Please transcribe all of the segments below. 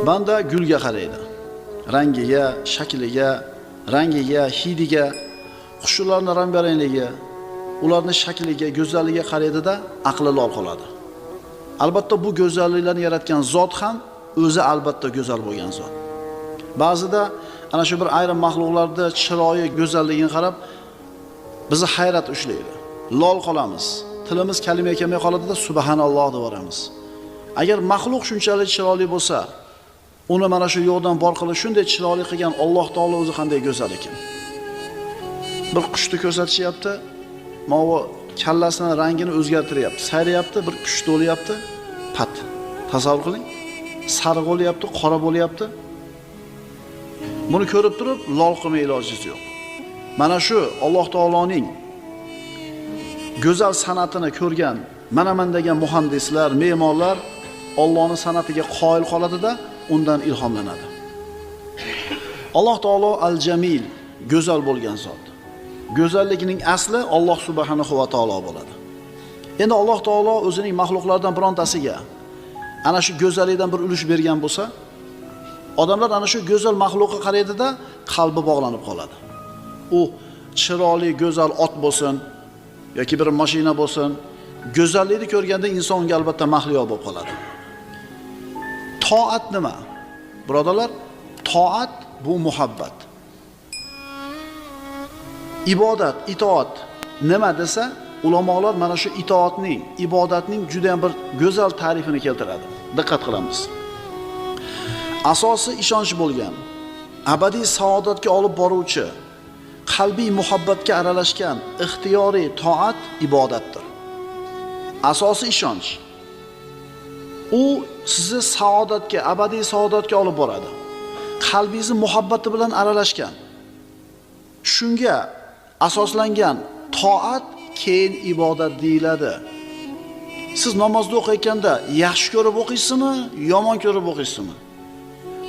Banda gulga qaraydi. Rangiga, shakliga, rangiga, hidiga, qushlarning rang-barangligiga, ularning shakliga, go'zalligiga qaraydi-da, aqli lol qoladi. Albatta bu go'zalliklarni yaratgan zot ham o'zi albatta go'zal bo'lgan zot. Ba'zida ana shu bir ayrim maxluqlarda chiroyi, go'zalligini qarab bizni hayrat ushlaydi. Lol qolamiz. Tilimiz kalima kelmay qoladida subhanalloh deb yuboramiz. Agar maxluq shunchalik chiroyli bo'lsa, uni mana shu yo'qdan bor qilib shunday chiroyli qilgan Alloh taolo o'zi qanday go'zal ekan. Bir qushni ko'rsatishyapti, movi kallasini rangini o'zgartiryapti, sayrayapti, bir pushti bo'lyapti, pat. Tasavvur qiling. Sariq bo'lyapti, qora bo'lyapti. Buni ko'rib turib lol qilmay ilojingiz yo'q. Mana shu Alloh taoloning go'zal san'atini ko'rgan, mana-man degan muhandislar, me'morlar Allohning san'atiga qoyil qoladida, undan ilhomlanadi. Alloh taolo al-Jamil, go'zal bo'lgan zot. Go'zallikning asli Alloh subhanahu va taolo bo'ladi. Endi Alloh taolo o'zining maxluqlaridan birontasiga ana shu go'zallikdan bir ulush bergan bo'lsa, odamlar ana shu go'zal maxluqqa qaraydida qalbi bog'lanib qoladi. U chiroyli, go'zal ot bo'lsin yoki bir mashina bo'lsin, go'zallikni ko'rganda insonga albatta mahliyo bo'lib qoladi. Toat nima? Birodarlar, toat bu muhabbat. Ibodat, itoat nima desa, ulamolar mana shu itoatning, ibodatning juda ham bir go'zal ta'rifini keltiradi. Diqqat qilamiz. Asosi ishonch bo'lgan, abadiy saodatga olib boruvchi, qalbiy muhabbatga aralashgan ixtiyoriy toat ibodatdir. Asosi ishonch. U sizni saodatga, abadiy saodatga olib boradi. Qalbingizni muhabbati bilan aralashgan. Shunga asoslangan toat keyin ibodat deyiladi. Siz namozni o'qiyotganda yaxshi ko'rib o'qiysizmi, yomon ko'rib o'qiysizmi?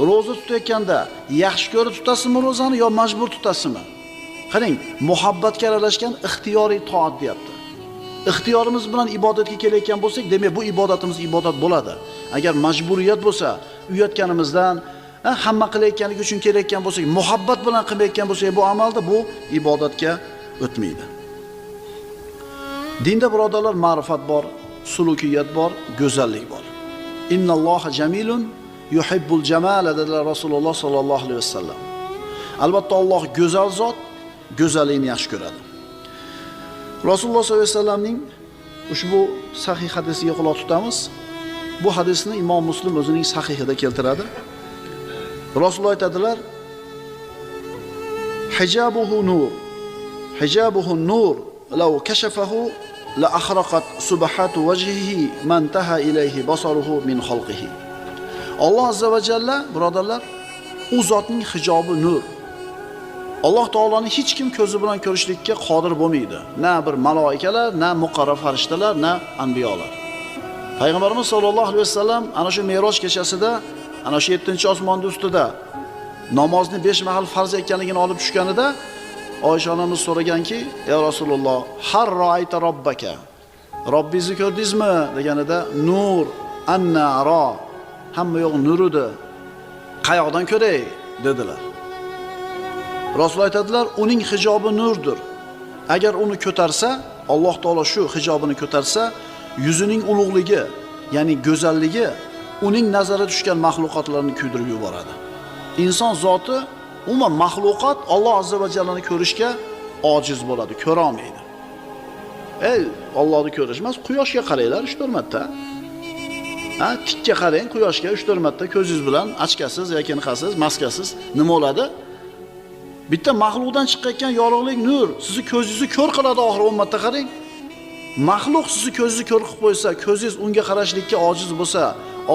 Roza tutayotganda yaxshi ko'rib tutasizmi rozani yo majbur tutasizmi? Qarang, muhabbatga aralashgan ixtiyoriy toat deyapti. Ixtiyorimiz bilan ibodatga kelayotgan bo'lsak, demak bu ibodatimiz ibodat bo'ladi. Agar majburiyat bo'lsa, uyatganimizdan, hamma qilayotganligi uchun kelayotgan bo'lsak, muhabbat bilan qilmayotgan bo'lsak, bu amalda bu ibodatga o'tmaydi. Dinda birodarlar ma'rifat bor, sulukiyat bor, go'zallik bor. Innalloha jamilun yuhibbul jamala dedilar Rasululloh sallallohu alayhi vasallam. Albatta Alloh go'zal zot, go'zallikni yaxshi ko'radi. Rasululloh sollallohu alayhi vasallamning ushbu sahih hadisiga quloq tutamiz. Bu hadisni Imom Muslim o'zining sahihida keltiradi. Rasululloh aytadilar: Hijabuhu nur, hijabuhu nur, law kashafahu la ahraqat subhatu wajhihi man taha ilayhi basaruhu min xalqihi. Alloh azza va jalla, birodarlar, u zotning hijobi nur. Alloh taoloni hech kim ko'zi bilan ko'rishlikka qodir bo'lmaydi. Na bir maloikalar, na muqarrab farishtalar, na anbiyolar. Payg'ambarimiz sollallohu alayhi vasallam ana shu Me'roj kechasida, ana shu 7-osmonning ustida namozni 5 mahal farz ekanligini olib tushganida Oysha onamiz so'raganki, "Ey Rasululloh, har ra'ayta robbaka?" Robbingizni ko'rdingizmi deganida, "Nur anna ra." Hamma yo'q nur edi. Qayoqdan ko'ray dedilar. Rasul aytadilar, uning hijobi nurdir. Agar uni ko'tarsa, Alloh taolo shu hijobini ko'tarsa, yuzining ulug'ligi, ya'ni go'zalligi uning nazari tushgan maxluqotlarni kuydirib yuboradi. Inson zoti, umuman maxluqot Alloh azza va jallani ko'rishga ojiz bo'ladi, ko'ra olmaydi. Ey, Allohni ko'rish emas, quyoshga qaranglar 3-4 marta. Ha, tikka qarang, quyoshga 3-4 marta ko'zingiz bilan, ochkasiz yoki niqasiz, maskasiz nima bo'ladi? Bitta maxluqdan chiqayotgan yorug'lik nur sizni ko'zingizni ko'r qiladi oxiri 10 marta qarang. Maxluq sizni ko'zingizni ko'r qilib qo'ysa, ko'zingiz unga qarashlikka ojiz bo'lsa,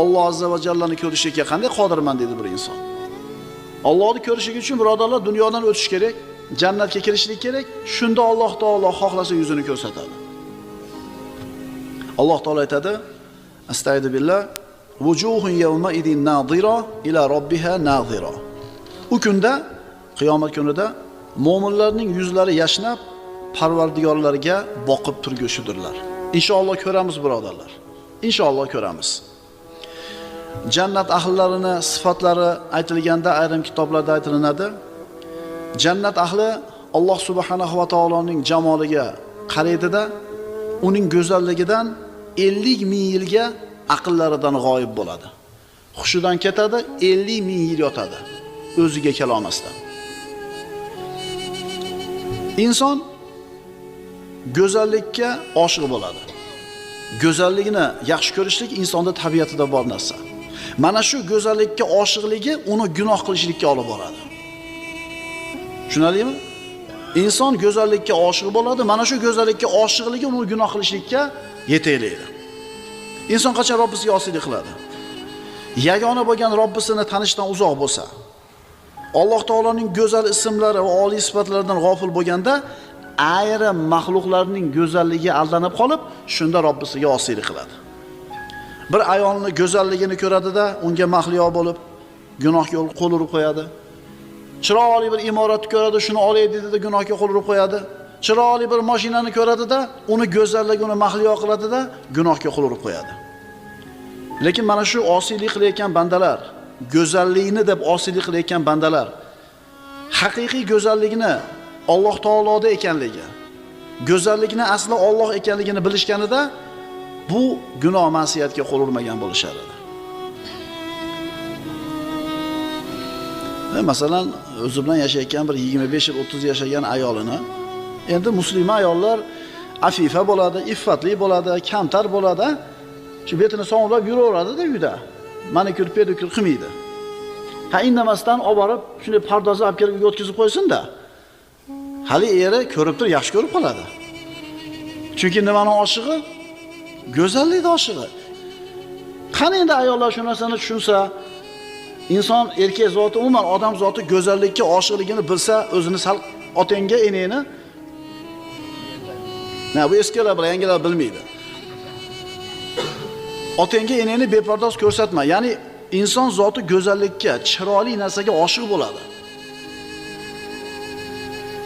Alloh azza va jallani ko'rishga qanday qodirman dedi bir inson. Allohni ko'rishligi uchun birodarlar dunyodan o'tish kerak, jannatga kirishlik kerak. Shunda Alloh taolo xohlasa yuzini ko'rsatadi. Alloh taolo aytadi: Astagfiru billah, vujuhun yawma idin nadira ila robbiha nadira. U kunda, qiyomat kunida mo'minlarning yuzlari yashnab, Parvardigorlariga boqib turgushidirlar. Inshaalloh ko'ramiz birodarlar. Inshaalloh ko'ramiz. Jannat ahllarini sifatlari aytilganda ayrim kitoblarda aytilinadi. Jannat ahli Alloh subhanahu va taoloning jamoliga qaraydida, uning go'zalligidan 50 ming yilga aqllaridan g'oyib bo'ladi. Hushidan ketadi, 50 ming yil yotadi, o'ziga kela olmasdan. Inson go'zallikka oshiq bo'ladi. Go'zallikni yaxshi ko'rishlik insonda tabiatida bor narsa. Mana shu go'zallikka oshiqligi uni gunoh qilishlikka olib boradi. Tushunarlimi? Inson go'zallikka oshiq bo'ladi, mana shu go'zallikka oshiqligi uni gunoh qilishlikka yetaklaydi. Inson qachon Robbisiga osiylik qiladi? Yagona bo'lgan Robbisini tanishdan uzoq bo'lsa, Alloh taoloning go'zal ismlari va oliy sifatlaridan g'ofil bo'lganda, ayrim maxluqlarning go'zalligiga aldanib qolib, shunda Robbisiga osiylik qiladi. Bir ayolning go'zalligini ko'radida, unga mahliyo bo'lib, gunohga qo'l urib qo'yadi. Chiroyli bir imoratni ko'radi, shuni olay deydi-da, gunohga qo'l urib qo'yadi. Chiroyli bir mashinani ko'radida, uni go'zalligi uni mahliyo qiladida, gunohga qo'l urib qo'yadi. Lekin mana shu osiylik qilayotgan bandalar, go'zallikni deb osiylik qilayotgan bandalar haqiqiy go'zallikni Alloh taoloda ekanligi, go'zallikni asli Alloh ekanligini bilishganida bu gunoh ma'siyatga qo'l urmagan bo'lishar edi. Masalan, o'zi bilan yashayotgan bir 25 yil, 30 yashagan ayolini, endi musulmon ayollar afifa bo'ladi, iffatli bo'ladi, kamtar bo'ladi. Shu betini sovunlab yuraveradi-da uyda. Manikyur, pedikyur qilmaydi. Ha, indamasdan olib borib, shunday pardozni olib kelib uyga o'tkazib qo'ysin-da. Hali eri ko'rib turib yaxshi ko'rib qoladi. Chunki nimani oshig'i? Go'zallikning oshig'i. Qani endi ayollar shu narsani tushunsa, inson erkak zoti, umuman odam zoti go'zallikka oshiqligini bilsa, o'zini sal otangga, enangni na bu eskilar bilan yangilar bilmaydi. Otangga, enangni bepardoz ko'rsatma. Ya'ni inson zoti go'zallikka, chiroyli narsaga oshiq bo'ladi.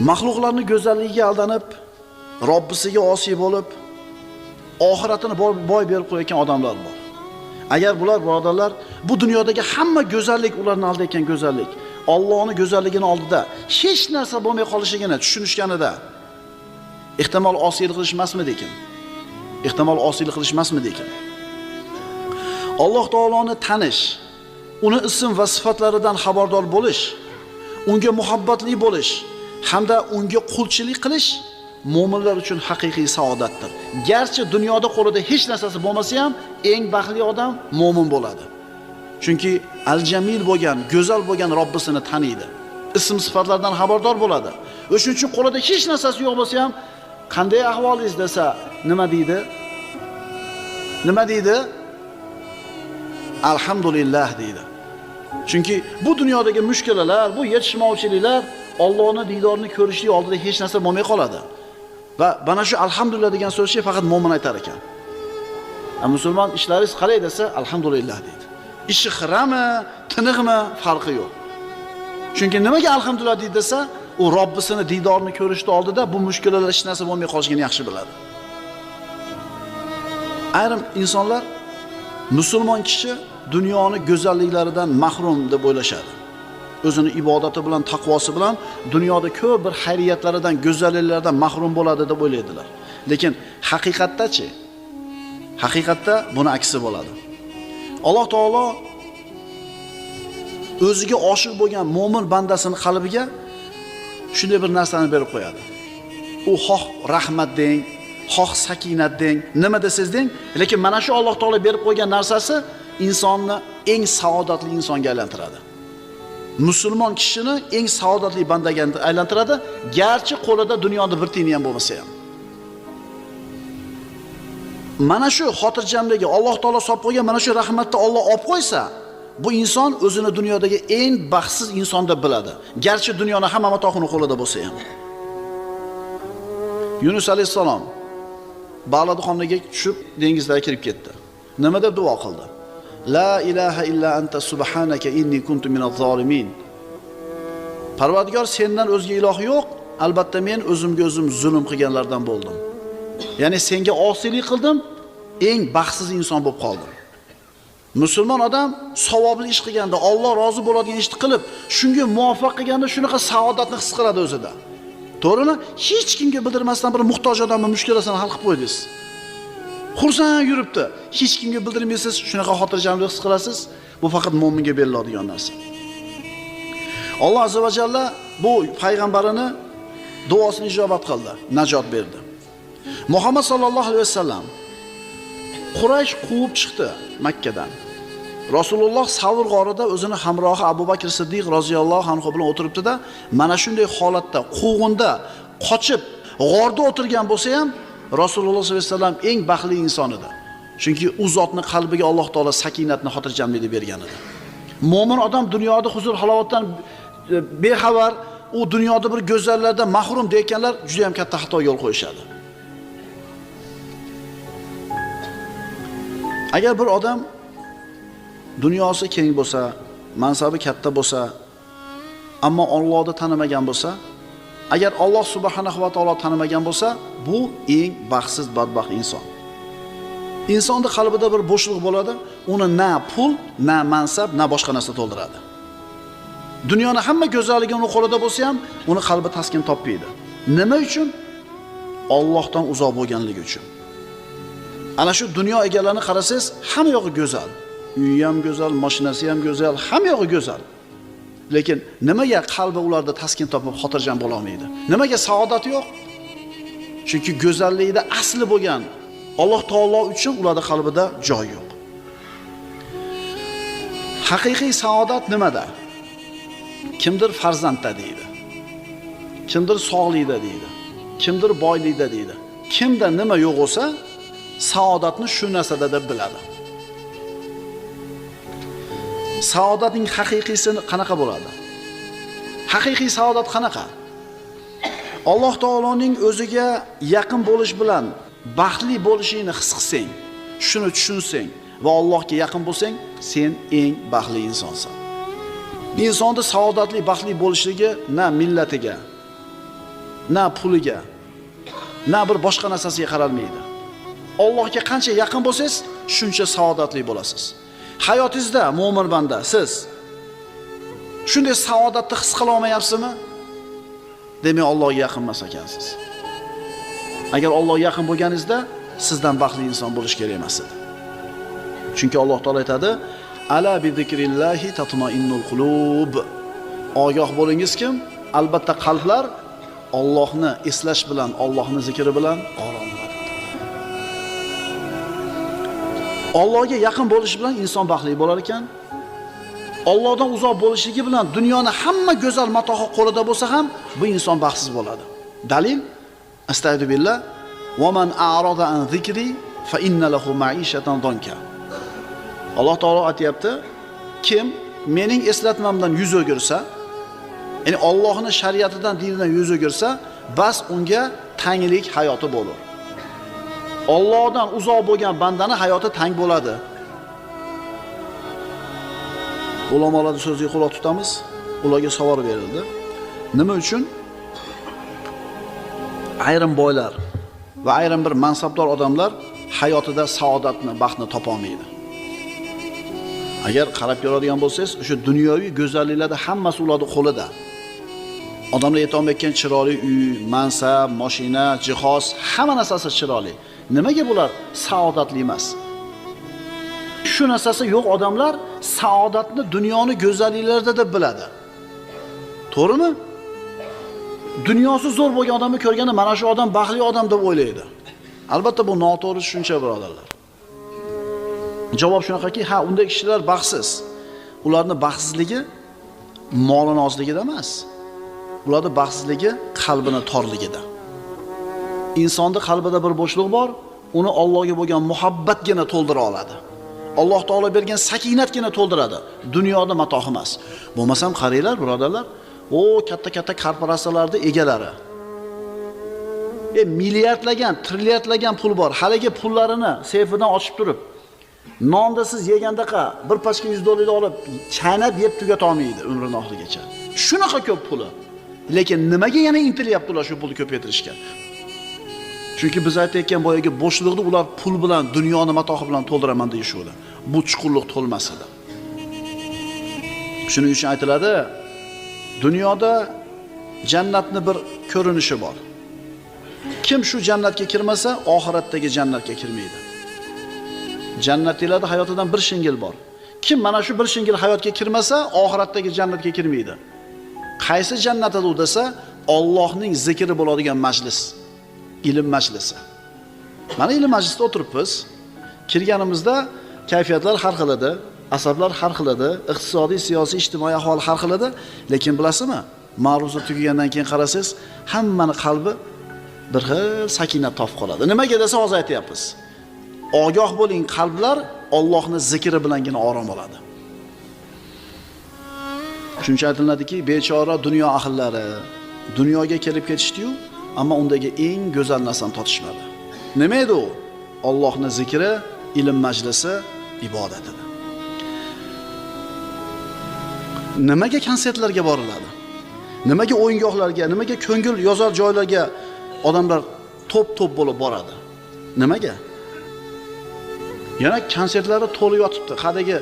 Maxluqlarning go'zalligiga aldanib, Robbisiga osiy bo'lib, oxiratini boy berib qo'yayotgan odamlar bor. Agar bular birodarlar, bu dunyodagi hamma go'zallik ularning oldida ekan go'zallik, Allohning go'zalligini oldida hech narsa bo'lmay qolishligini tushunishganida ehtimol osiylik qilishmasmi dekin? Ehtimol osiylik qilishmasmi dekin? Alloh taoloni tanish, uni ism va sifatlaridan xabardor bo'lish, unga muhabbatli bo'lish hamda unga qulchilik qilish mo'minlar uchun haqiqiy saodatdir. Garchi dunyoda qo'lida hech narsasi bo'lmasa ham eng baxtli odam mo'min bo'ladi. Chunki al-Jamil bo'lgan, go'zal bo'lgan Robbisini taniydi. Ism sifatlardan xabardor bo'ladi. O'shuning uchun qo'lida hech narsasi yo'q bo'lsa ham qanday ahvolingiz desa, nima deydi? Nima deydi? Alhamdulillah deydi. Chunki bu dunyodagi mushkulalar, bu yetishmovchiliklar Allohning diydorini ko'rishlik oldida hech narsa bo'lmay qoladi. Va mana shu alhamdulillah degan so'zni faqat mo'min aytar ekan. Musulmon ishlaringiz qalay desa, alhamdulillah deydi. Ishi xirami, tiniqmi, farqi yo'q. Chunki nimaga alhamdulillah deydi desa, u Robbisini diydorini ko'rishdi oldida bu mushkulalar hech narsa bo'lmay qolishini yaxshi biladi. Ayrim insonlar musulmon kishi dunyoni go'zalliklaridan mahrum deb o'ylashadi. O'zini ibodati bilan, taqvosi bilan dunyoda ko'p bir xayriyatlaridan, go'zalliklardan mahrum bo'ladi deb o'ylaydilar. Lekin haqiqatda-chi? Haqiqatda buni aksi bo'ladi. Alloh taolo o'ziga oshiq bo'lgan mo'min bandasini qalbiga shunday bir narsani berib qo'yadi. U xoh rahmat deng, xoh sakinat deng, nima desangiz deng, lekin mana shu Alloh taolo berib qo'ygan narsasi insonni eng saodatli insonga aylantiradi. Musulmon kishini eng saodatli bandaga aylantiradi, garchi qo'lida dunyoda bir tiyini ham bo'lmasa ham. Mana shu xotirjamligi Alloh taolo solib qo'ygan mana shu rahmatni Alloh olib qo'ysa, bu inson o'zini dunyodagi eng baxtsiz inson deb biladi. Garchi dunyoni hamma matohini qo'lida bo'lsa ham. Yunus alayhissalom baliqxonaga tushib dengizga kirib ketdi. Nima deb duo qildi? La ilaha illa anta subhanaka inni kuntu minaz zolimin. Parvardigor, sendan o'zga iloh yo'q, albatta men o'zimga o'zim zulm qilganlardan bo'ldim. Ya'ni senga osiylik qildim, eng baxtsiz inson bo'lib qoldim. Musulmon odam savobli ish qilganda, Alloh rozi bo'ladigan ishni qilib, shunga muvaffaq qilganda shunaqa saodatni his qiladi o'zida. To'g'rimi? Hech kimga bildirmasdan bir muhtoj odamning mushkulasini hal qilib qo'ydingiz. Xursand yuribdi. Hech kimga bildirmaysiz, shunaqa xotirjamlik his qilasiz. Bu faqat mo'minga beriladigan narsa. Alloh azza va jalla bu payg'ambarini duosini ijobat qildi, najot berdi. Muhammad sallallohu alayhi vasallam Quraysh quvib chiqdi Makkadan. Rasululloh Savr g'orida o'zini hamrohi Abu Bakr Siddiq roziyallohu anhu bilan o'tiribdi-da, mana shunday holatda quvg'inda qochib g'orda o'tirgan bo'lsa ham Rasululloh sollallohu alayhi vasallam eng baxtli inson edi. Chunki u zotning qalbiga Alloh taolo sakinatni, xotirjamlikni bergan edi. Mo'min odam dunyoda huzur halovatdan bexabar, u dunyoda bir go'zallardan mahrum deganlar juda ham katta xato yo'l qo'yishadi. Agar bir odam dunyosi keng bo'lsa, mansabi katta bo'lsa, ammo Allohni tanimagan bo'lsa, agar Alloh subhanahu va taolo tanimagan bo'lsa, bu eng baxtsiz, badbaxt inson. Insonning qalbida bir bo'shliq bo'ladi, uni na pul, na mansab, na boshqa narsa to'ldiradi. Dunyoni hamma go'zalligi uni qo'lida bo'lsa ham, uni qalbi taskin topmaydi. Nima uchun? Allohdan uzoq bo'lganligi uchun. Ana shu dunyo egalarini qarasangiz, hamma yog'i go'zal. Uyi ham go'zal, mashinasi ham go'zal, hamma yog'i go'zal. Lekin nimaga qalbi ularda taskin topib xotirjam bo'la olmaydi? Nimaga saodat yo'q? Chunki go'zallikda asli bo'lgan Alloh taolo uchun ularda qalbida joy yo'q. Haqiqiy saodat nimada? Kimdir farzandda deydi. Kimdir sog'likda deydi. Kimdir boylikda deydi. Kimda nima yo'q bo'lsa, saodatni shu narsada deb biladi. Saodatning haqiqiysi qanaqa bo'ladi? Haqiqiy saodat qanaqa? Alloh taoloning o'ziga yaqin bo'lish bilan baxtli bo'lishingni his qilsang, shuni tushunsang va Allohga yaqin bo'lsang, sen eng baxtli insonsan. Insonda saodatli, baxtli bo'lishligi na millatiga, na puliga, na bir boshqa narsasiga qaralmaydi. Allohga qancha yaqin bo'lsangiz, shuncha saodatli bo'lasiz. Hayotingizda mo'min banda siz shunday saodatni his qila olmayapsizmi? Demak, Allohga yaqin emas ekansiz. Agar Allohga yaqin bo'lganingizda sizdan baxtli inson bo'lish kerak emas edi. Chunki Alloh taolo aytadi: "Ala bi zikrillahi tatma'innul qulub." Ogoh bo'lingiz kim? Albatta qalblar Allohni eslash bilan, Allohni zikri bilan oromlanadi. Allohga yaqin bo'lish bilan inson baxtli bo'lar ekan. Allohdan uzoq bo'lishligi bilan dunyoni hamma go'zal matohi qo'lida bo'lsa ham bu inson baxtsiz bo'ladi. Dalil: Astagfiru billah, va man a'rada an zikri fa inna lahu ma'ishatan donka. Alloh taolo aytayapti, kim mening eslatmamdan yuz o'girsa, ya'ni Allohning shariatidan, dinidan yuz o'girsa, bas unga tanglik hayoti bo'lur. Allohdan uzoq bo'lgan bandani hayoti tang bo'ladi. Ulamolarning so'ziga quloq tutamiz. Ularga savol berildi. Nima uchun ayrim boylar va ayrim bir mansabdor odamlar hayotida saodatni, baxtni topa olmaydi? Agar qarab ko'radigan bo'lsangiz, o'sha dunyoviy go'zalliklarda hammasi ularning qo'lida. Odamlar yetolmayotgan chiroyli uy, mansab, mashina, jihoz, hamma narsasi chiroyli. Nimaga bular saodatli emas? Shu narsasi yo'q odamlar saodatni dunyoni go'zalliklarida deb biladi. To'g'rimi? Dunyosi zo'r bo'lgan odamni ko'rganda mana shu odam baxtli odam deb o'ylaydi. Albatta bu noto'g'ri tushuncha, birodarlar. Javob shunaqaki, ha, unday kishilar baxtsiz. Ularning baxtsizligi molini ozligida emas. Ularning baxtsizligi qalbini torligida. Insonning qalbida bir bo'shliq bor, uni Allohga bo'lgan muhabbatgina to'ldira oladi. Alloh taolo bergan sakinatgina to'ldiradi. Dunyoda matoh emas. Bo'lmasam qaranglar, birodarlar, o katta-katta korporatsiyalarning egalari. Milliardlagan, trilliardlagan pul bor. Haligi pullarini seyfidan ochib turib, nonda siz yegandaqa bir pachka $100 olib, chaynab yeb tugata olmaydi umrini oxirigacha. Shunaqa ko'p puli. Lekin nimaga yana intilyapti ular shu pulni ko'paytirishga? Chunki biz aytayotgan boyagi bo'shliqni ular pul bilan, dunyoni matohi bilan to'ldiraman deyishuvdi. bu chuqurlik to'lmas edi. Shuning uchun aytiladi, dunyoda jannatni bir ko'rinishi bor. Kim shu jannatga kirmasa, oxiratdagi jannatga kirmaydi. Jannat deyiladi, hayotidan bir shingil bor. Kim mana shu bir shingil hayotga kirmasa, oxiratdagi jannatga kirmaydi. Qaysi jannat u desa, Allohning zikri bo'ladigan majlis, ilm majlisi. Mana ilm majlisida o'tiribmiz. Kirganimizda kayfiyatlar har xil edi, asablar har xil edi, iqtisodiy, siyosiy, ijtimoiy ahvol har xil edi, lekin bilasizmi, ma'ruza tugagandan keyin qarasangiz, hammani qalbi bir xil sakinat topib qoladi. Nimaga desa hozir aytyapmiz. Ogoh bo'ling, qalblar Allohning zikri bilangina orom oladi. Shuncha aytiladiki, bechora dunyo ahllari dunyoga kelib ketishdi-yu, ammo undagi eng go'zal narsani totishmadi. Nima edi u? Allohning zikri, ilm majlisi, ibodat edi. Nimaga konsertlarga boriladi? Nimaga o'yingohlarga, nimaga ko'ngil yozar joylarga odamlar to'p-to'p bo'lib boradi? Nimaga? Yana konsertlari to'lib yotibdi. Hadagi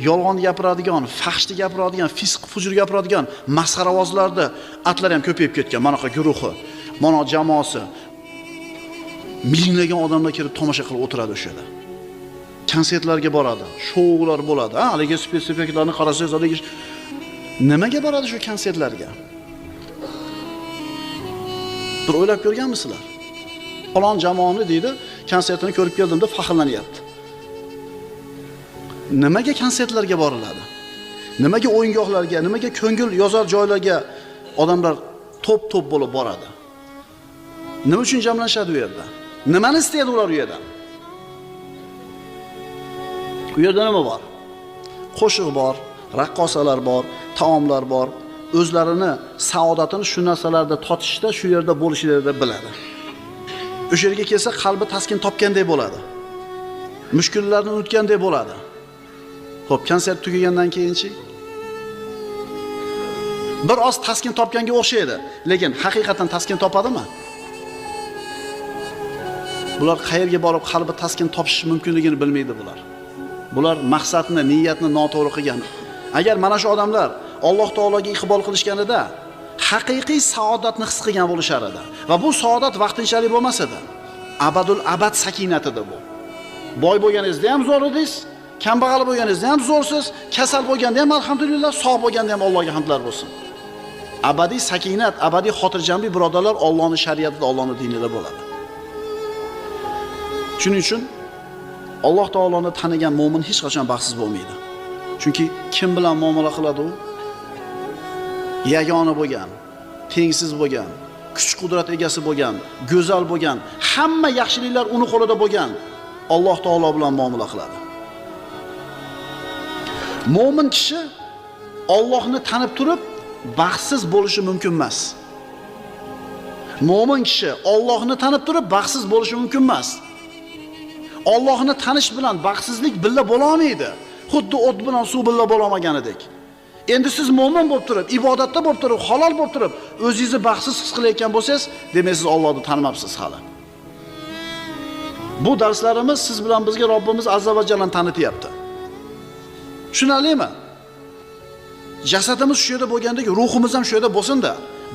yolg'on gapiradigan, fahshni gapiradigan, fisq fujur gapiradigan masxaravozlarda atlar ham ko'payib ketgan. Manaqa guruhi, mana jamoasi. Minglagan odamlar kelib tomosha qilib o'tiradi o'sha yerda. Konsertlarga boradi, shoular bo'ladi. Ha, haligi spetseffektlarni qarasangiz, haligi nimaga boradi shu konsertlarga? Bir o'ylab ko'rganmisizlar? Falon jamoani deydi, konsertini ko'rib keldim deb faxrlanyapti. Nimaga konsertlarga boriladi? Nimaga o'yingohlarga, nimaga ko'ngil yozar joylarga odamlar to'p-to'p bo'lib boradi? Nima uchun jamlanishadi u yerda? Nimani istaydi ular u yerdan? U yerda nima bor? Qo'shiq bor, raqqosalar bor, taomlar bor. O'zlarini saodatini shu narsalarda totishda, shu yerda bo'lishlarida biladi. O'sha yerga kelsa qalbi taskin topgandek bo'ladi. Mushkullarni unutgandek bo'ladi. Xo'p, konsert tugagandan keyinchi bir oz taskin topganga o'xshaydi, lekin haqiqatan taskin topadimi? Bular qayerga borib qalbi taskin topish mumkinligini bilmaydi bular. Bular maqsadni, niyatni noto'g'ri qilgan. Agar mana shu odamlar Alloh taologa iqbol qilishganida haqiqiy saodatni his qilgan bo'lishar edi. Va bu saodat vaqtinchalik bo'lmas edi. Abadul abad sakinat edi bu. Boy bo'lganingizda ham zo'r edingiz, kambag'al bo'lganingizda ham zo'rsiz, kasal bo'lganda ham alhamdulillah, sog' bo'lganda ham Allohga hamdlar bo'lsin. Abadiy sakinat, abadiy xotirjamlik birodarlar Allohning shariatida, Allohning dinida bo'ladi. Shuning uchun Alloh taoloni tanigan mo'min hech qachon baxtsiz bo'lmaydi. Chunki kim bilan muomala qiladi u? Yagona bo'lgan, tengsiz bo'lgan, kuch-qudrat egasi bo'lgan, go'zal bo'lgan, hamma yaxshiliklar uni qo'lida bo'lgan Alloh taolo bilan muomala qiladi. Mo'min kishi Allohni tanib turib baxtsiz bo'lishi mumkin emas. Mo'min kishi Allohni tanib turib baxtsiz bo'lishi mumkin emas. Allohni tanish bilan baxtsizlik billa bo'la olmaydi. Xuddi o't bilan suv billa bo'la olmaganidek. Endi siz mo'min bo'lib turib, ibodatda bo'lib turib, halol bo'lib turib, o'zingizni baxtsiz his qilayotgan bo'lsangiz, demak siz Allohni tanimabsiz hali. Bu darslarimiz siz bilan bizga Robbimiz azza va jallani tanityapti. Tushunarlimi? Jasadimiz shu yerda bo'lgandek, ruhimiz ham shu yerda bo'lsin-da.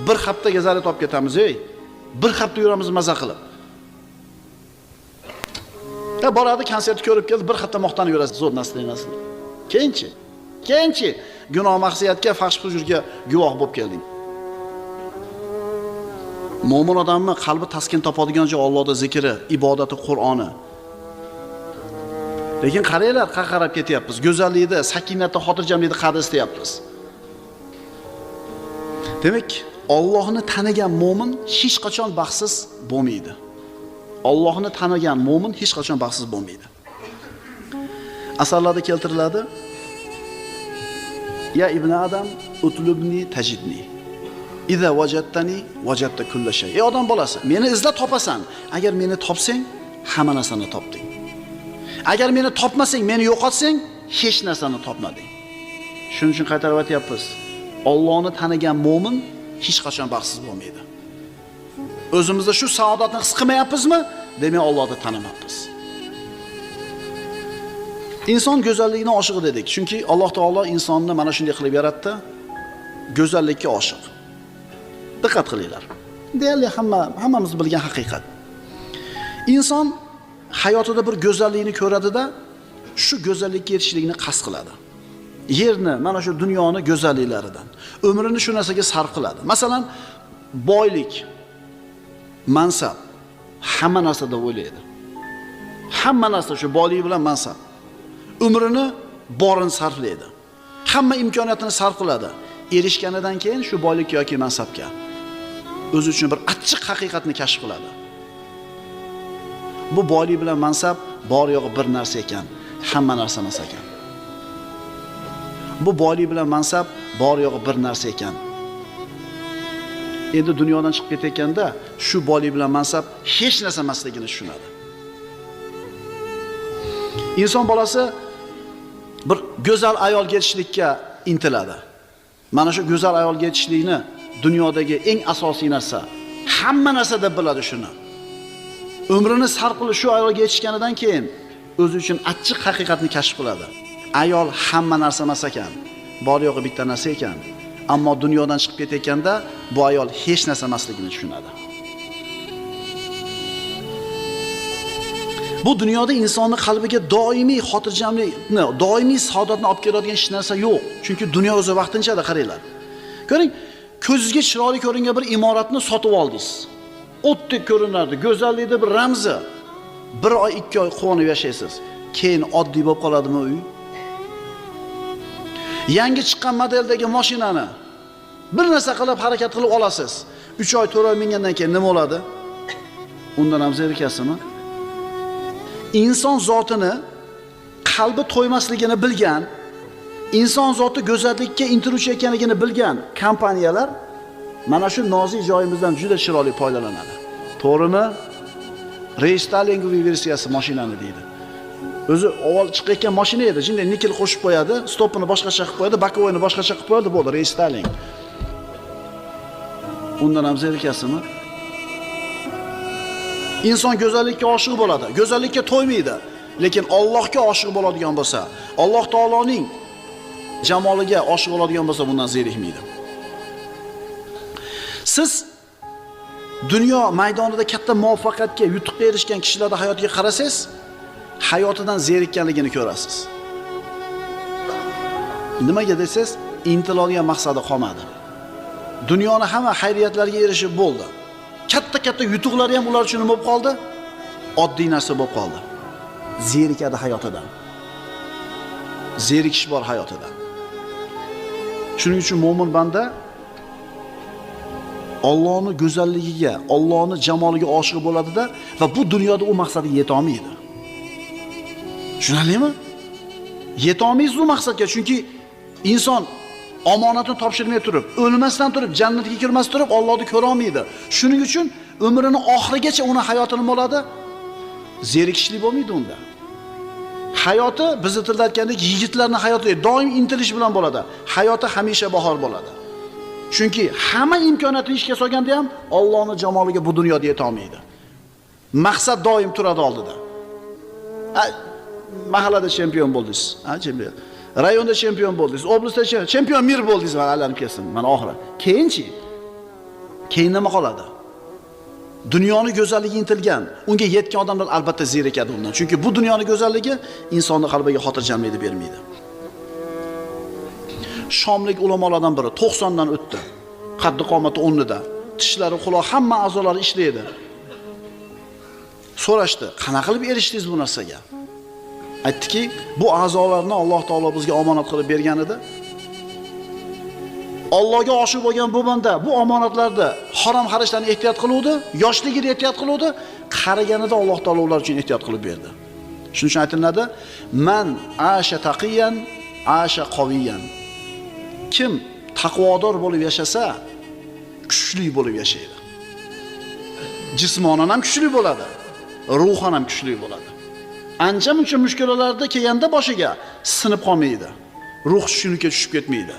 Bir haftaga zarar topib ketamiz, ey. Bir hafta yuramiz maza qilib. Ta boradi, konsertni ko'rib keldi, bir hafta maqtanib yurasiz, zo'r narsa. Keyinchi? Keyinchi gunoh ma'siyatga, fahsh fujurga guvoh bo'lib kelding. Mo'min odamning qalbi taskin topadigan joy Allohning zikri, ibodati, Qur'oni. Lekin qaranglar, qarab ketyapmiz. Go'zallikni, sakinatni, xotirjamlikni qadr istayapmiz. Demak, Allohni tanigan mo'min hech qachon baxtsiz bo'lmaydi. Allohni tanigan mo'min hech qachon baxtsiz bo'lmaydi. Asarlarda keltiriladi: Ya ibn Adam, utlubni tajidni. Iza wajadtani wajadta kulla shay. Ey odam bolasi, meni izla topasan. Agar meni topsang, hamma narsani topding. Agar meni topmasang, meni yo'qotsang, hech narsani topmading. Shuning uchun qaytarib aytyapmiz. Allohni tanigan mo'min hech qachon baxtsiz bo'lmaydi. O'zimizda shu saodatni his qilmayapmizmi? Demak, Allohni tanimabmiz. Inson go'zallikni oshiq dedik. Chunki Alloh taolo insonni mana shunday qilib yaratdi. Go'zallikka oshiq. Diqqat qilinglar. Deyarli hammamiz bilgan haqiqat. Inson hayotida bir go'zallikni ko'radida, shu go'zallikka yetishlikni qasd qiladi. Yerni, mana shu dunyoni go'zalliklaridan umrini shu narsaga sarf qiladi. Masalan, boylik, mansab, hamma narsada o'ylaydi. Hamma narsa shu boylik bilan mansab. Umrini borini sarflaydi. Hamma imkoniyatini sarf qiladi. Erishganidan keyin shu boylikka yoki mansabga o'zi uchun bir achchiq haqiqatni kashf qiladi. Bu boylik bilan mansab bor yo'g'i bir narsa ekan, hamma narsa emas ekan. Bu boylik bilan mansab bor yo'g'i bir narsa ekan. Endi dunyodan chiqib ketayotganda shu boylik bilan mansab hech narsa emasligini tushunadi. Inson bolasi bir go'zal ayolga yetishlikka intiladi. Mana shu go'zal ayolga yetishlikni dunyodagi eng asosiy narsa, hamma narsa deb biladi shuni. Umrini sarf qilib shu ayolga yetishganidan keyin o'zi uchun achchiq haqiqatni kashf qiladi. Ayol hamma narsa emas ekan, bor yo'g'i bitta narsa ekan. Ammo dunyodan chiqib ketayotganda bu ayol hech narsa emasligini tushunadi. Bu dunyoda insonning qalbiga doimiy xotirjamlikni, doimiy saodatni olib keladigan hech narsa yo'q. Chunki dunyo o'zi vaqtinchada, qaranglar. Ko'ring, ko'zingizga chiroyli ko'ringan bir imoratni sotib oldingiz. O'tdek ko'rinardi, go'zallikning bir ramzi. Bir oy, 2 oy quvonib yashaysiz. Keyin oddiy bo'lib qoladimi uy? Yangi chiqqan modeldagi mashinani bir narsa qilib harakat qilib olasiz. 3 oy, 4 oy mingandan keyin nima bo'ladi? Undan ham zerikasizmi? Inson zotini qalbi to'ymasligini bilgan, inson zoti go'zallikka intiluvchi ekanligini bilgan kompaniyalar mana shu nozik joyimizdan juda chiroyli foydalanadi. To'g'rimi? Reystalingoviy versiyasi mashinani deydi. O'zi avval chiqayotgan mashina edi. Shunday nikel qo'shib qo'yadi, stopini boshqacha qilib qo'yadi, bokovoyni boshqacha qilib qo'yadi, bo'ldi, reystaling. Undan ham zerikasizmi? Inson go'zallikka oshiq bo'ladi, go'zallikka to'ymaydi, lekin Allohga oshiq bo'ladigan bo'lsa, Alloh taoloning jamoliga oshiq bo'ladigan bo'lsa, bundan zerikmaydi. Siz dunyo maydonida katta muvaffaqiyatga, yutuqqa erishgan kishilarning hayotiga qarasangiz, hayotidan zerikkanligini ko'rasiz. Nimaga desangiz, intiladigan maqsadi qolmadi. Dunyoni hamma xayriyatlariga erishib bo'ldi. Katta-katta yutuqlari ham ular uchun nima bo'lib qoldi? Oddiy narsa bo'lib qoldi. Zerikadi hayotidan. Zerikish bor hayotida. Shuning uchun mo'min banda Allohning go'zalligiga, Allohning jamoliga oshiq bo'ladida va bu dunyoda u maqsadiga yeta olmaydi. Tushunarlimi? Yeta olmaysiz u maqsadga, chunki inson omonatini topshirmay turib, o'lmasdan turib, jannatga kirmas turib Allohni ko'ra olmaydi. Shuning uchun umrini oxirigacha uni hayotini bo'ladi, zerikishlik bo'lmaydi unda. Hayoti bizni tilda aytgandek yigitlarning hayoti doim intilish bilan bo'ladi. Hayoti hamisha bahor bo'ladi. Chunki hamma imkoniyatini ishga solganda ham Allohning jamoliga bu dunyoda yeta olmaydi. Maqsad doim turadi oldida. Mahallada chempion bo'ldingiz, ha, chempion. Rayonda chempion bo'ldingiz, oblastda chempion mir bo'ldingiz, mana aylanib kelsin, mana oxiri. Keyinchi? Keyin nima qoladi? Dunyoni go'zalligi intilgan, unga yetgan odamlar albatta zerikadi undan. Chunki bu dunyoni go'zalligi insonning qalbiga xotirjamlikni bermaydi. Shomlik ulamolardan biri 90 dan o'tdi. Qaddi qomati o'rnida, tishlari, quloq, hamma a'zolari ishlaydi. So'rashdi, qanaqa qilib erishdingiz bu narsaga? Aytdiki, bu a'zolarni Alloh taolo bizga omonat qilib bergan edi. Allohga oshiq bo'lgan bu banda bu omonatlarda harom xarajlarni ehtiyot qiluvdi, yoshligida ehtiyot qiluvdi, qariganida Alloh taolo ular uchun ehtiyot qilib berdi. Shuning uchun aytiladi, man asha taqiyan, asha qaviyan. Kim taqvodor bo'lib yashasa, kuchli bo'lib yashaydi. Jismonan ham kuchli bo'ladi, ruhan ham kuchli bo'ladi. Ancha-muncha mushkulalarda kelganda boshiga sinib qolmaydi. Ruh tushunlikka tushib ketmaydi.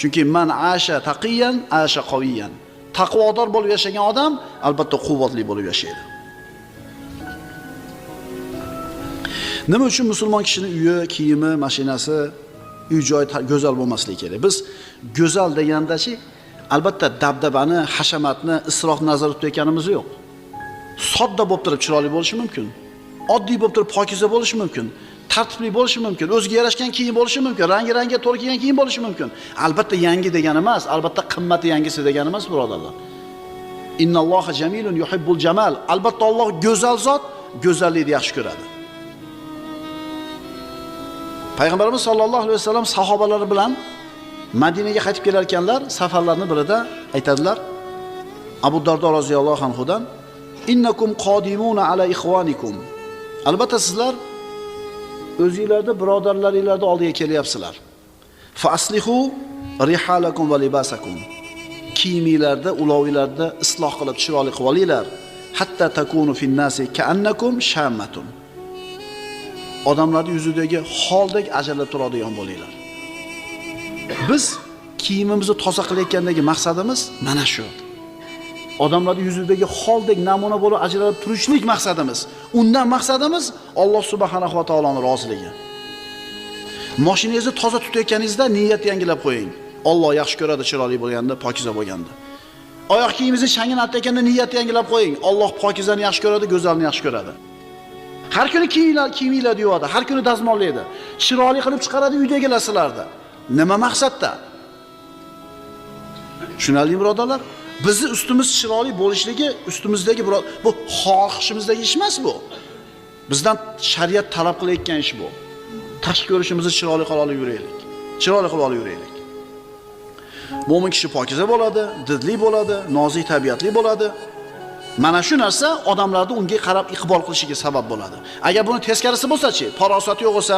Chunki man asha taqiyan, asha qaviyan. Taqvodor bo'lib yashagan odam albatta quvvatli bo'lib yashaydi. Nima uchun musulmon kishining uyi, kiyimi, mashinasi, uy joyi go'zal bo'lmasligi kerak? Biz go'zal degandachi, albatta dabdabani, hashamatni, isrofni nazarda tutayotganimiz yo'q. Sodda bo'lib turib chiroyli bo'lishi mumkin. Oddiy bo'lib turib pokiza bo'lishi mumkin. Tartibli bo'lishi mumkin, o'ziga yarashgan kiyim bo'lishi mumkin, rangi-rangga to'g'ri kelgan kiyim bo'lishi mumkin. Albatta yangi degani emas, albatta qimmati yangisi degani emas, birodarlar. Innalloha jamilun yuhibbul jamal. Albatta Alloh go'zal zot, go'zallikni yaxshi ko'radi. Payg'ambarimiz sollallohu alayhi vasallam sahobalari bilan Madinaga qaytib kelar ekanlar, safarlarning birida aytadilar Abu Dardo roziyallohu anhudan: "Innakum qodimuna ala ikhwanikum." Albatta sizlar o'zingizlarda birodarlaringizning oldiga kelyapsizlar. Fa aslihu rihalakum va libasakum. Kiyimingizlarda, ulovingizlarda isloh qilib chiroyli qilib olinglar. Hatta takunu fin-nasi ka'annakum shammatun. Odamlarning yuzidagi holdek ajralib turadigan bo'linglar. Biz kiyimimizni toza qilayotgandagi maqsadimiz mana shu. Odamlarning yuzidagi holdek namuna bo'lib ajralib turishlik maqsadimiz. Undan maqsadimiz Alloh subhanahu va taoloning roziligi. Mashinangizni toza tutayotganingizda niyat yangilab qo'ying. Alloh yaxshi ko'radi chiroyli bo'lganda, pokiza bo'lganda. Oyoq kiyimingizni changini artayotganda niyat yangilab qo'ying. Alloh pokizani yaxshi ko'radi, go'zalni yaxshi ko'radi. Har kuni kiyiminglarni yuvadi, har kuni dazmollaydi. Chiroyli qilib chiqaradi uydagilar sizlarni. Nima maqsadda? Tushunarlimi birodarlar? Bizni ustimiz chiroyli bo'lishligi ustimizdagi bu xohishimizdagi ish emas bu. Bizdan shariat talab qilayotgan ish bu. Tashqi ko'rishimizni chiroyli qilib olib yuraylik. Chiroyli qilib olib yuraylik. Mo'min kishi pokiza bo'ladi, didli bo'ladi, nozik tabiatli bo'ladi. Mana shu narsa odamlarni unga qarab iqbol qilishiga sabab bo'ladi. Agar buni teskarisi bo'lsa-chi, farosati yo'q bo'lsa,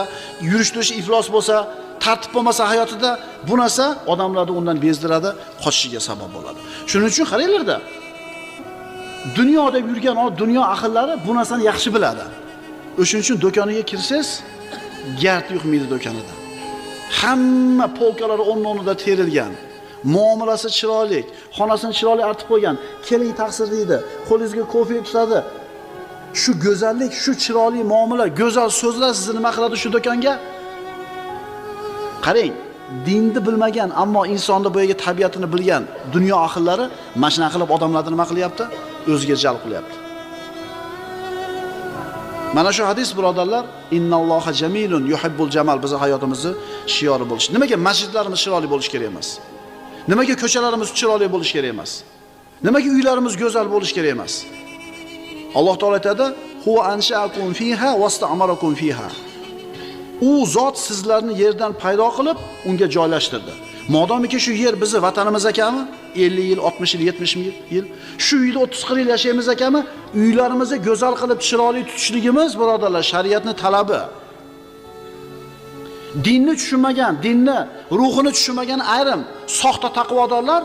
yurish-turishi iflos bo'lsa, tartib bo'lmasa hayotida, bu narsa odamlarni undan bezdiradi, qochishiga sabab bo'ladi. Shuning uchun qaranglarda, dunyo deb yurgan dunyo ahllari bu narsani yaxshi biladi. O'shuning uchun do'koniga kirsangiz, gard yuqmaydi do'konida. Hamma polkalari o'rn-o'rnida terilgan. Muomalasi chiroyli, xonasini chiroyli artib qo'ygan. Keling taqsir deydi, qo'lingizga kofe tutadi. Shu go'zallik, shu chiroyli muomala, go'zal so'zlar sizni nima qiladi shu do'konga? Qarang, dinni bilmagan, ammo insonni boyagi tabiatini bilgan dunyo ahllari mana shuna qilib odamlarni nima qilyapti? O'ziga jalb qilyapti. Mana shu hadis birodarlar, innalloha jamilun yuhibbul jamal bizning hayotimizni shiori bo'lishi. Nimaga masjidlarimiz chiroyli bo'lishi kerak emas? Nimaga ko'chalarimiz chiroyli bo'lishi kerak emas? Nimaga uylarimiz go'zal bo'lishi kerak emas? Alloh taolo aytadi: "Huwa ansha'akum fiha wasta'marakum fiha." U zot sizlarni yerdan paydo qilib, unga joylashtirdi. Modomiki shu yer bizni vatanimiz ekanmi? 50 yil, 60 yil, 70 yil, shu uyda 30-40 yil yashaymiz ekanmi? Uylarimizni go'zal qilib, chiroyli tutishligimiz, birodarlar, shariatning talabi. Dinni tushunmagan, dinni ruhini tushunmagan ayrim soxta taqvodorlar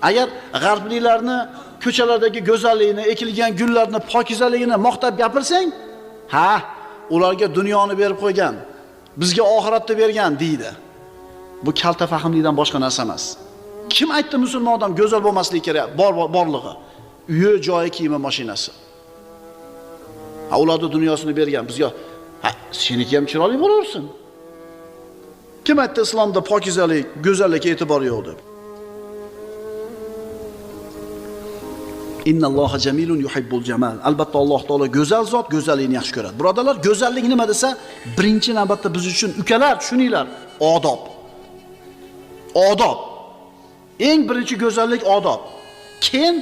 agar g'arbliklarni ko'chalardagi go'zalligini, ekilgan gullarni pokizaligini maqtab gapirsang, ha, ularga dunyoni berib qo'ygan, bizga oxiratni bergan deydi. Bu kalta fahmlikdan boshqa narsa emas. Kim aytdi musulmon odam go'zal bo'lmasligi kerak? Borlig'i, uyi, joyi, kiyimi, mashinasi. Ha, ularning dunyosini bergan, bizga ha, seniki ham chiroyli bo'laversin. Kim aytdi islomda pokizalik, go'zallikka e'tibor yo'q deb? Innalloha jamilun yuhibbul jamal. Albatta Alloh taolo go'zal zot, go'zallikni yaxshi ko'radi. Birodarlar, go'zallik nima desa, birinchi navbatda biz uchun ukalar, tushuninglar, odob. Odob. Eng birinchi go'zallik odob. Keyin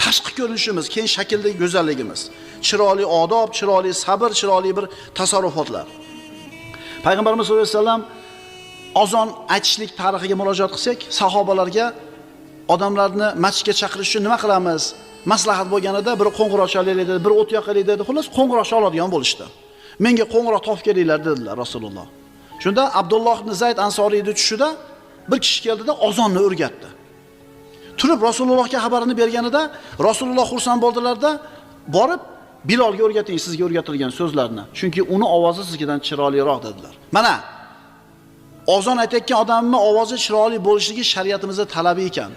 tashqi ko'rinishimiz, keyin shakldagi go'zalligimiz. Chiroyli odob, chiroyli sabr, chiroyli bir tasarrufotlar. Payg'ambarimiz sollallohu alayhi vasallam azon aytishlik tarixiga murojaat qilsak, sahobalarga odamlarni masjidga chaqirish uchun nima qilamiz? Maslahat bo'lganida biri qo'ng'iroq chalaylik dedi, biri o't yoqaylik dedi. Xullas qo'ng'iroq chaladigan bo'lishdi. Menga qo'ng'iroq topib kelinglar dedilar Rasululloh. Shunda Abdulloh ibn Zayd Ansoriyning tushida bir kishi keldida azonni o'rgatdi. Turib Rasulullohga xabarini berganida Rasululloh xursand bo'ldilarda, borib Bilolga o'rgating sizga o'rgatilgan so'zlarni. Chunki uni ovozi sizdan chiroyliroq dedilar. Mana azon aytayotgan odamning ovozi chiroyli bo'lishligi shariatimizda talabi ekan.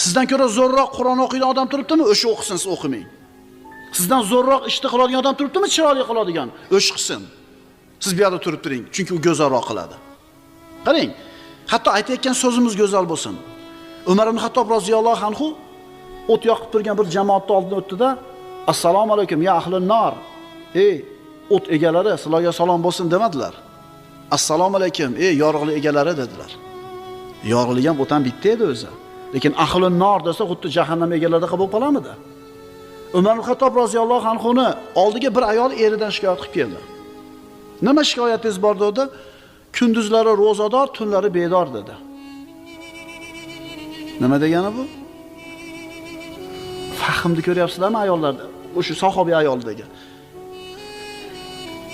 Sizdan ko'ra zo'rroq Qur'on o'qiydigan odam turibdimi? O'sha o'qisin, siz o'qimang. Sizdan zo'rroq ishni qiladigan odam turibdimi? Chiroyli qiladigan, o'sha qilsin. Siz bu yerda turib turing, chunki u go'zalroq qiladi. Qarang, hatto aytayotgan so'zimiz go'zal bo'lsin. Umar ibn Xattob roziyallohu anhu o't yoqib turgan bir jamoatning oldidan o'tdi-da, assalomu alaykum ya ahlun nar. Ey o't egalari, sizlarga salom bo'lsin demadilar. Assalomu alaykum ey yorug'lik egalari dedilar. Yorug'lik ham o'tan bitta edi o'zi. Lekin ahlun nar desa xuddi jahannam egalari qabul qilamidi? Umar ibn Xattob roziyallohu anhu ni oldiga bir ayol eridan shikoyat qilib keldi. Nima shikoyatingiz bor dedi? Kunduzlari ro'zador, tunlari bedor dedi. Nima degani bu? Fahmni ko'ryapsizlarmi ayollarda? O'sha sahobiy ayoldagi.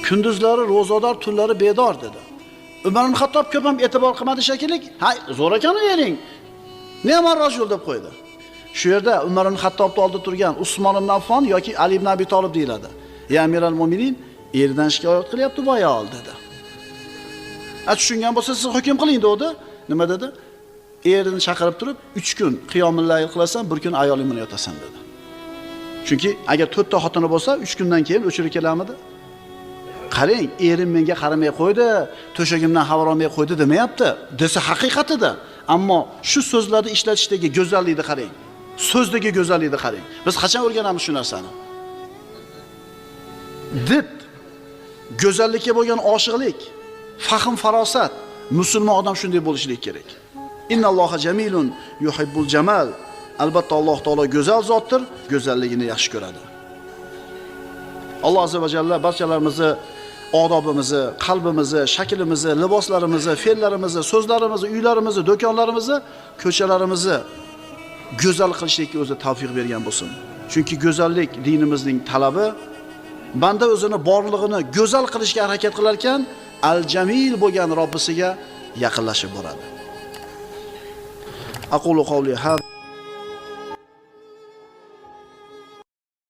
Kunduzlari ro'zador, tunlari bedor dedi. Umar ibn Xattob ko'p ham e'tibor qilmadi shekilli. Ha, zo'r ekan ering. Nima rajul deb qo'ydi. Shu yerda Umar ibn Xattobning oldida turgan Usmon ibn Affon yoki Ali ibn Abi Talib deyiladi. Ya amiral mo'minin, eridan shikoyat qilyapti bu ayol dedi. A tushungan bo'lsa siz hukm qiling dedi. Nima dedi? Erini chaqirib turib, 3 kun qiyomul layl qilasan, bir kun ayoling bilan yotasan dedi. Chunki agar 4 ta xotini bo'lsa, 3 kundan keyin o'chirib kelamidi? Qarang, erim menga qaramay qo'ydi, to'shagimdan xabar olmay qo'ydi demayapti. Desa haqiqatida. Ammo shu so'zlarni ishlatishdagi go'zallikni qarang. So'zdagi go'zallikni qarang. Biz qachon o'rganamiz shu narsani? Did go'zallikka bo'lgan oshiqlik, fahm farosat, musulmon odam shunday bo'lishi kerak. Innalloha jamilun yuhibbul jamal. Albatta Alloh taolo go'zal zotdir, go'zalligini yaxshi ko'radi. Alloh azza va jalla barchalarimizni odobimizni, qalbimizni, shaklimizni, liboslarimizni, fe'llarimizni, so'zlarimizni, uylarimizni, do'konlarimizni, ko'chalarimizni go'zal qilishlikka o'zi tavfiq bergan bo'lsin. Chunki go'zallik dinimizning talabi. Banda o'zini borlig'ini go'zal qilishga harakat qilar ekan, al-jamil bo'lgan Robbisiga yaqinlashib boradi. Aqulu qawli hada.